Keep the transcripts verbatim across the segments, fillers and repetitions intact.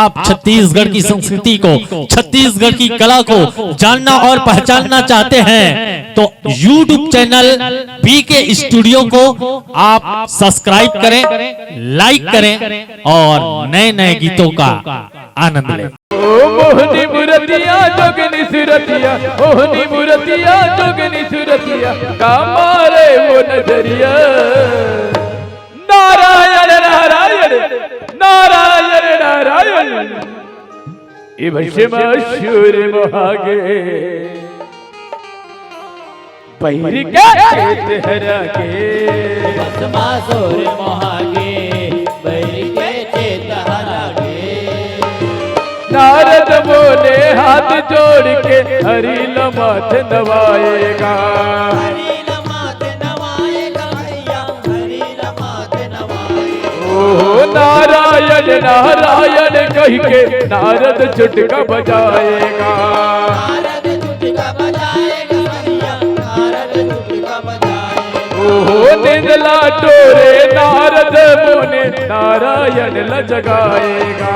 आप छत्तीसगढ़ की संस्कृति को, छत्तीसगढ़ की कला को जानना और पहचानना चाहते हैं तो YouTube चैनल पीके स्टूडियो को आप सब्सक्राइब करें, लाइक करें और नए नए गीतों का आनंद लें। ओ मोहनी मुरतिया जोगनी सुरतिया, मोहनी मुरतिया जोगनी सुरतिया, का मारे वो नजरिया। नारायण नारायण नारायण नारायण। ए भस्मासुर मोहागे, बैरी के चेत हरा के। भस्मासुर मोहागे, बैरी के चेत हरा के। नारद मुने हाथ जोड़ के हरि ल माथ नवाएगा। हरि ल माथ नवाएगा भैया, हरि ल माथ नवाएगा। ओहो नारायण नारायण कह के नारद चुटका बजाएगा। नारद चुटका बजाएगा भैया, नारद चुटका बजाएगा। ओहो निंदला टोरे नारद मुने नारायण ल जगाएगा।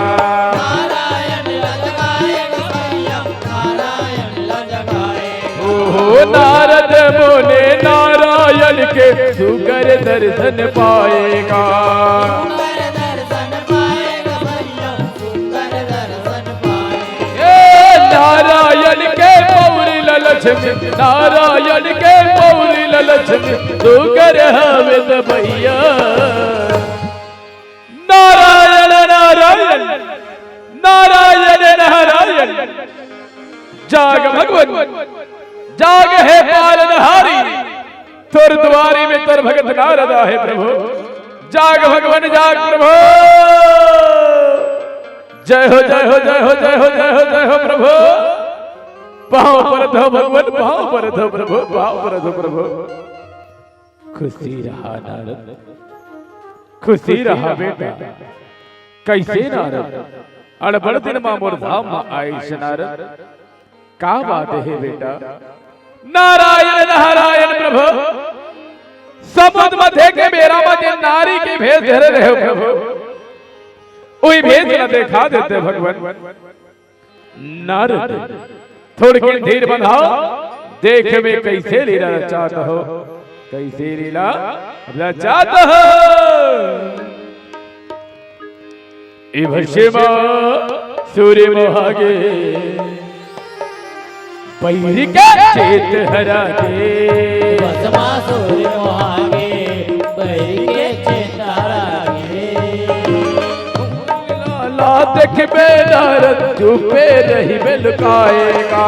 नारायण ल जगाएगा भैया, नारायण ल जगाएगा। ओहो नारद मुने नारायण के सुकर दर्शन पाएगा। सुकर दर्शन पाएगा भैया, सुकर दर्शन पाएगा। ए नारायण के पौरी ल लक्ष्मी, नारायण के पौरी ल लक्ष्मी, सुकर हवे त भैया। नारायण नारायण नारायण नारायण। जाग भगवन, जाग हे पालनहारी, तोर दुआरी में तोर भगत नारद आहे प्रभु। जाग भगवन जाग प्रभु। जय हो जय हो जय हो जय हो जय हो जय हो प्रभु। पाँव परत हो भगवन, पाँव परत हो प्रभु, पाँव परत हो प्रभु। खुशी रहा नारद, खुशी रहा बेटा। कैसे नारद, अड़बड़ दिन मा मोर धाम मा आइस नारद, का बात हे बेटा? नारायण नारायण प्रभु, समुद्र मध्य के बेरा मा जे नारी के भेष धरे रहे हो प्रभु, उही भेष ला देखा देते भगवन। नारद, थोड़किन धीर बंधाव, देखे मैं कैसे लीला रचात हो, कैसे लीला रचात हो। ए भस्मासुर मोहागे, बैरी के चेत हरा के। भस्मासुर मोहागे, बैरी के चेत हरा के। ला देखबे नारद, चुपे रहिबे लुकाएगा।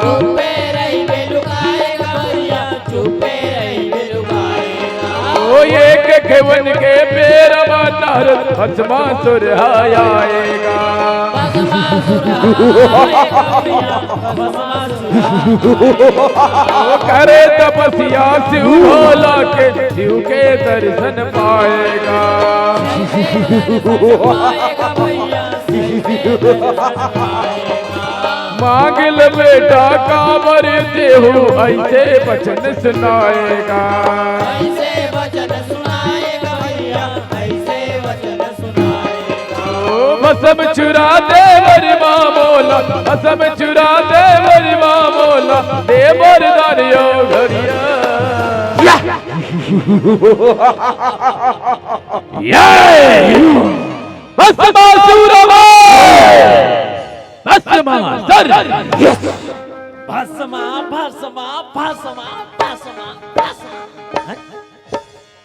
चुपे रहिबे लुकाएगा भैया, चुपे रहिबे लुकाएगा। ओ एक खेवन के बेर मा नारद, भस्मासुर आएगा। भस्मासुर आएगा भैया, भस्मासुर आएगा। ओ करे तपस्या शिव भोला के, शिव के दर्शन पाएगा। मांग ले बेटा कांवर देहू, ऐसे वचन सुनाएगा। ऐसे वचन सुनाएगा भैया, ऐसे वचन सुनाएगा। ओ भस्म चुरा दे मोरी माँ मोला, भस्म चुरा दे मोरी माँ मोला, दे वरदान यो घड़िया। या! ये! भस्मासुर वध! भस्मासुर! भस्मा, भस्मा, भस्मा, भस्मा, भस्मा। हैं?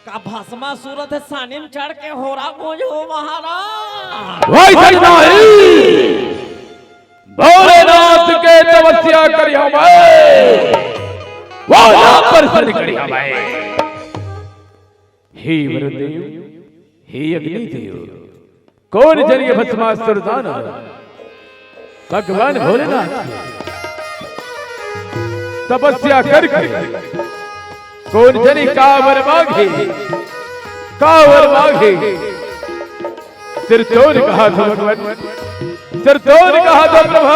का भस्मासुर के सानी म चढ़ के होरा गूंजहू महाराज? वइसन नहीं! भोलेनाथ के तपस्या करिहा मैं, वो नाम पर सर करिहा मैं। हे वरुण देव, हे अग्नि देव, कोन जन ये भस्मासुर दानव भगवान भोलेनाथ के तपस्या करके कोन जनी का वर मांगे, का वर मांगे। सिर तोड़ कहा था भगवान, सिर तोड़ कहा था प्रभु।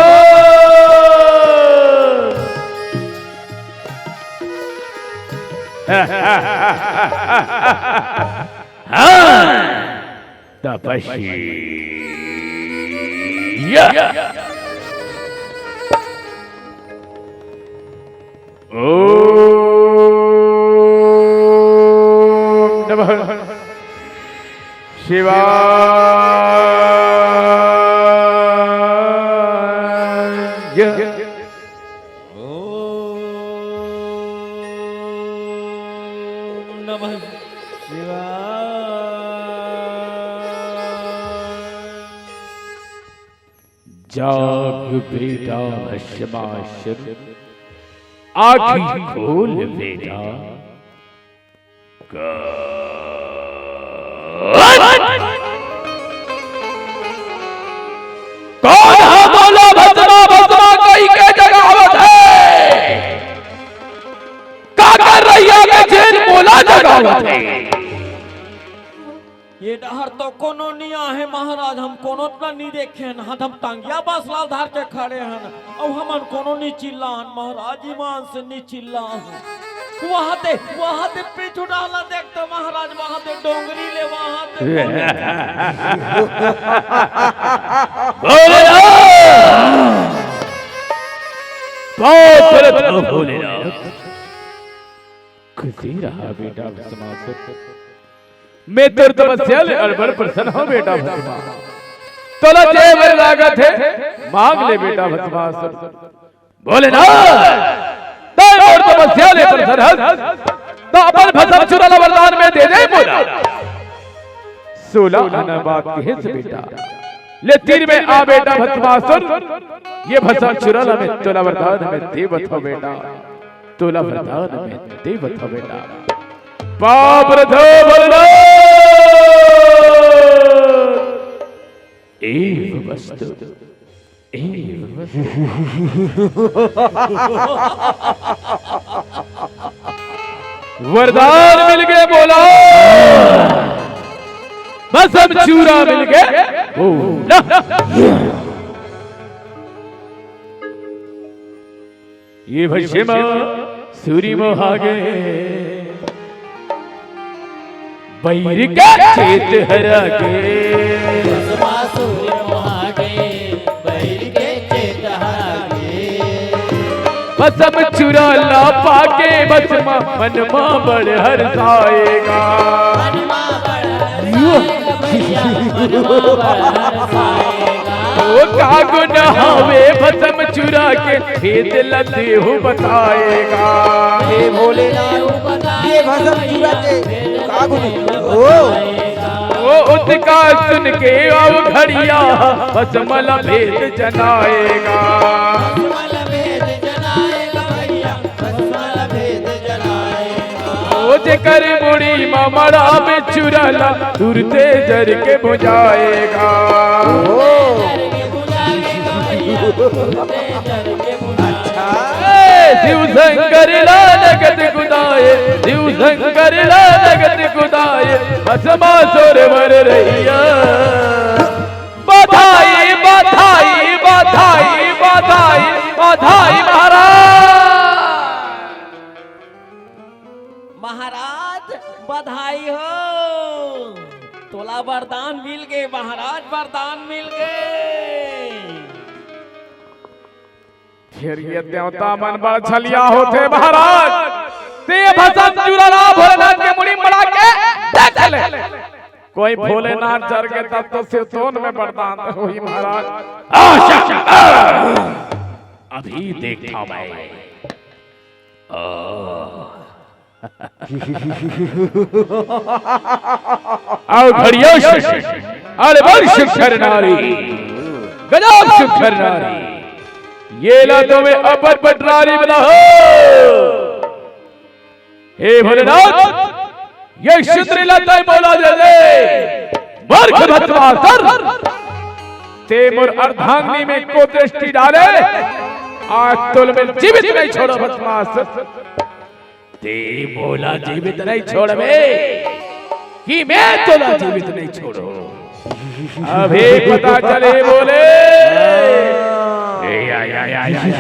हाँ, तपस्या। या। ओम नमः शिवाय। ओम नमः शिवाय। जाग बेटा भस्मासुर, आँखी खोल बेटा। कौन? कौन ह मोला भस्मा भस्मा कहि के जगावत हे? काकर रहिया के जेन मोला जगावत हे? ये डहर तो कोनो नी आहे महाराज, हम कोनो ला नी देखेन। हाथ हम टंगिया बासला धर के खड़े हन, अउ हमन कोनो नी चिल्लान महाराज, ईमान से नी चिल्लान। वहाँ दे, वहाँ दे पीछू डाला देख तो महाराज, वहाँ दे डोंगरी ले, वहाँ दे। भोलेनाथ! पाँव परत हो भोलेनाथ। खुशी रहा बेटा भस्मासुर। मैं तोर तपस्या ले अड़बड़ प्रसन्न हों बेटा भस्मा। तोला जे बर लागत हे, मांग ले बेटा भस्मासुर। भोलेनाथ, तैं मोर तपस्या ले प्रसन्न हस, त अपन भस्म चूरा ला वरदान में दे दे मोला। सोला आना बात कहेस बेटा। ले तीर में आ बेटा भस्मासुर, ये भस्म चूरा ला मैं तोला वरदान में देवत हों बेटा। तोला वरदान में देवत हों बेटा। पाँव परत हों भोलेनाथ। एव वस्तु, एव वस्तु। वरदान मिल गे मोला, भस्म चूरा मिल गे मोला। ये भस्मासुर मोहा गे, बैर के चेत हरा गे। भस्मासुर मोहा गे, बैर के चेत हरा गे। भस्म चूरा ला पाके भस्मा मन मा बड़ हर्षाए गा। मन मा बड़ हर्षाए गा भैया, मन मा बड़ हर्षाए गा। ओ का गुन हवे भस्म चूरा के, भेद ला देहू बताए गा। हे भोलेनाथ, ये भस्म चूरा के का गुन? ओ, ओ ओतका सुन के अवघड़िया, भस्म ला भेद जनाए गा। भस्म ला भेद जनाए गा भैया, भस्म ला भेद जनाए गा। ओ जेकर मुड़ी मा मड़ा में चूरा ला, तुरते जर के बुझाए गा। ओ। ए, शिव शंकर ला जगत गुदाए, शिव शंकर ला जगत गुदाए, भस्मासुर मर रहिया। बधाई, बधाई, बधाई, बधाई, बधाई महाराज। महाराज, बधाई हो, तोला वरदान मिल गे महाराज, वरदान मिल गे। फेर ये देवता मन बड़ छलिया होथे महाराज। ते भस्म चूरा ला भोलेनाथ के मुड़ी मड़ा के देख ले। कोई भोलेनाथ जर के तब तो सिरतोन में वरदान होही महाराज। आ, शंकर! अभी देखता मैं। आ। अवघड़िया से अड़बड़ सुघर नारी, गजब सुघर नारी, ये ला तो मैं अपर पटरानी बना हो। हे भोलेनाथ, ये सुंदरी ला तैं मोला दे दे। मूर्ख भस्मासुर, ते मोर अर्धांगिनी में कुदृष्टि डाले, आज तोला मैं जीवित नहीं छोड़ों भस्मासुर। ते मोला जीवित नहीं छोड़बे कि मैं तोला जीवित नहीं छोड़ों। अभी पता चले भोले। ए, या, या, या, या, या।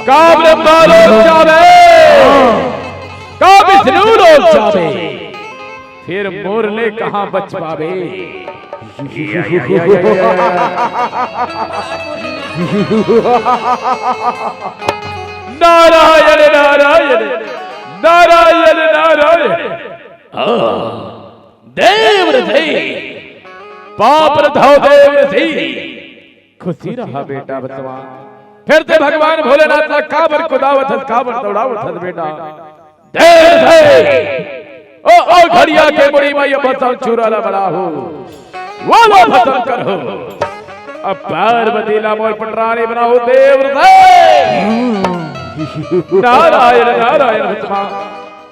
का ब्रह्मा लोग जावे, का विष्णु लोग जावे, फिर मोर ले कहाँ बच पाबे। नारायण नारायण नारायण नारायण। हाँ, देव रथई, पाप रथाओ देव रथई। खुशी रहा बेटा बचवा। फिर से भगवान भोलेनाथ ला काबर कुदावत हस, काबर दौड़ावत हस बेटा। देव रथई, ओ, ओ घड़िया के मुड़ी में ये भसम चूरा ला बड़ा हो, वो ला भसम कर हो। अब पार्वती ला मोर पटरानी बनाओ देव रथई। नारायण नारायण भस्मा,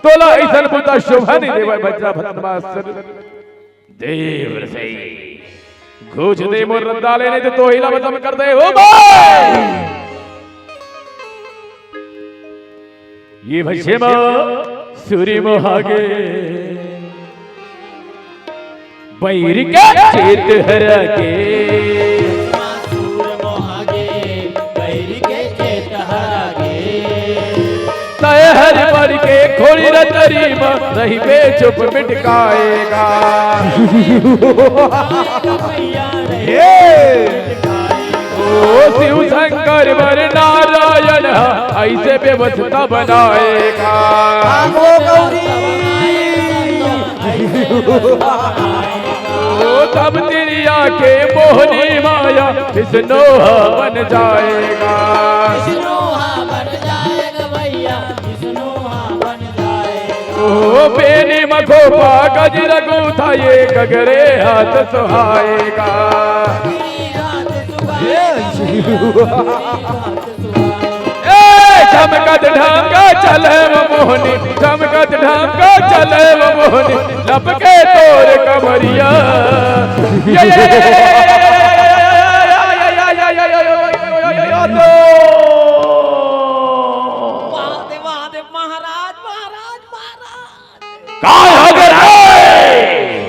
तोला ऐसन बुता शोभा नहीं देवे बजरा भस्मासुर। देव रथई, घूंच दे मोर रद्दा ले, नहीं तो तोहिला भस्म कर दे हो बे। ये भस्म सुरी मोहागे, बैर के चेत हरा के। तय हर बर के खोड़ी रतरी म रहिबे चुप मिटकाएगा। हे! ओ शिव शंकर बर नारायण ह, ऐसे व्यवस्था बनाएगा। ओ तब तिरिया के मोहनी माया विष्णु ह बन जाएगा। ओ बेनी मखोपा गजरगू था ये गगरे हाथ सुहाएगा। ए चमकत ढांगा चले वो मोहनी, चमकत ढांगा चले वो मोहनी, लपके तोर कमरिया। ये, ये, ये, महादेव, महादेव, महाराज, महाराज, महाराज। काय हो गे रे?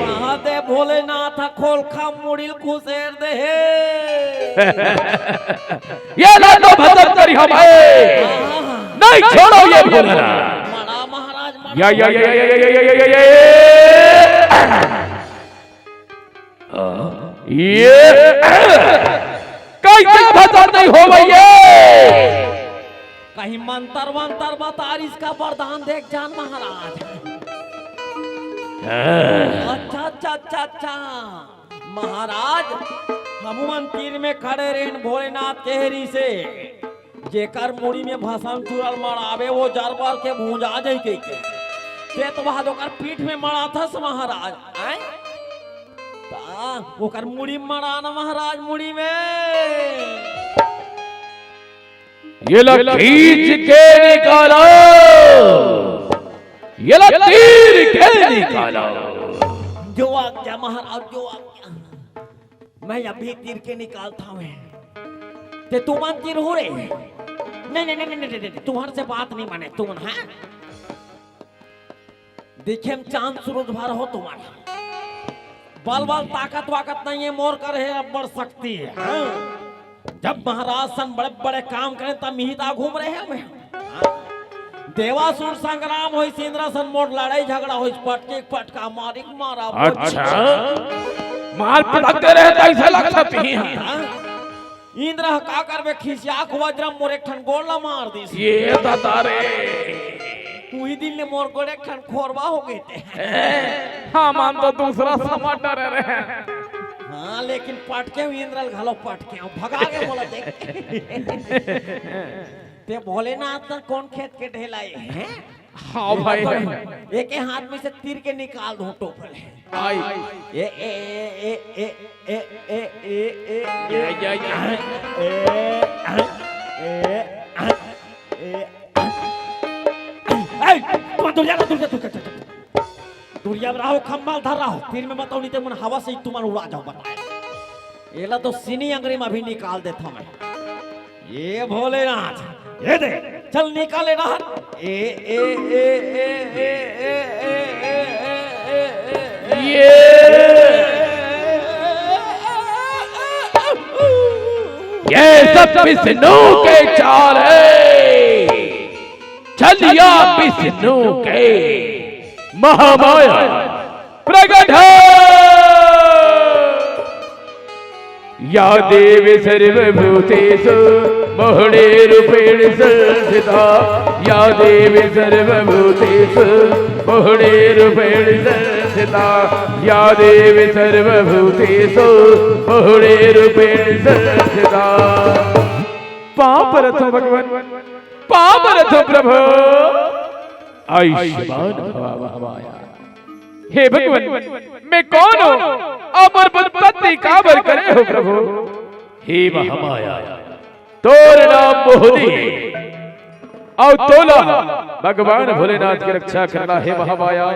महादेव भोलेनाथ ह खोलखा मुड़िल खुसेर दे हे। ये ला तो भसम करी हम, ए! नहीं छोड़ो ये भोलेनाथ। मड़ा महाराज, मड़ा। या, या, या, या, या, या, या, या, या, या, ये। ये कैसे भसम नहीं हो भैया? कहीं मंतर वंतर बता, इसका वरदान देख जान महाराज। हाँ। अच्छा, अच्छा, अच्छा, अच्छा। महाराज, हमू मन तीर में खड़े रेन भोलेनाथ के हेरी से, जेकर मुड़ी में भसम चूरल मड़ावे, वो जरबर के भूंजा जाई कहिके। ते तो बाद ओकर पीठ में मड़ाथस महाराज, आय? ता ओकर मुड़ी मड़ाना महाराज, मुड़ी में। ये ला खींच के निकालो, ये ला तीर के निकालो। जो आज्ञा महाराज, जो आज्ञा। मैं अभी तीर के निकालता हूँ। ते तुमन तीर हो रे। नहीं, नहीं, नहीं, नहीं, नहीं, नहीं, तुम्हारे से बात नहीं माने, तुमन, हाँ? देखे हम चांद सूरज भर हो तुम्हारा। बल बल ताकत वाकत नहीं है, मोर कर है अब्बड़ शक्ति है। हाँ? जब महाराज सन बड़े बड़े काम करें तब मिहिता घूम रहे हैं। हाँ? देवासुर संग्राम होइस, इंद्र सन मोर लड़ाई झगड़ा होइस, पटके पटका मारिक मारा। अच्छा, मार पटकते रहे तो ऐसा लगता पी है। हाँ? इंद्र ह का करबे, खिसिया के वज्रम मोर एक ठन गोड़ ला मार दिस। ये दादा रे। उही दिन ले मोर गोड़ एक ठन खोरवा हो गे ते। हाँ, मान तो दूसरा समा डरे रहे। हाँ, लेकिन पटके हूँ इंद्र ल घलो पटके हूँ, भगा के बोला देख। ते भोलेनाथ त कौन खेत के ढेलाई है? हाँ भाई। एके हाथ में से तीर के निकाल दूं टोपल। आई। ए, ए, ए, ए, ए, ए, ए, ए, ए, ए, या, या, या। ए, ए, ए, ए, ए, ए, ए, दुरिया रहा, दुरिया, दुरिया, दुरिया। दुरिया रहो, खम्मा धर रहो। तीर में बताओ, नहीं तो मन हवा से ही तुमन उड़ा जाओ, बताए। एला तो सीनी अंगरी में अभी निकाल देता मैं। ये भोलेनाथ, ये दे, चल निकाले ना। ए, ए, ए, ये। ये सब विष्णु के चाल है। चलिया विष्णु के महामाया। प्रगट हो। या देवी सर्वभूतेषु मोहने रूपेण संस्थिता। या देवी सर्वभूतेषु मोहने रूपेण संस्थिता। या देवी सर्वभूतेषु मोहने रूपेण संस्थिता। पाँव परत हों भगवान, पाँव परत हों प्रभु। आयुष्मान भवा महामाया। हे भगवान, मैं कौन हों? अउ मोर उत्पत्ति काबर करे हो प्रभु? हे महामाया, तोर नाम मोहनी हे। अउ तोला भगवान भोलेनाथ के रक्षा करना हे महामाया।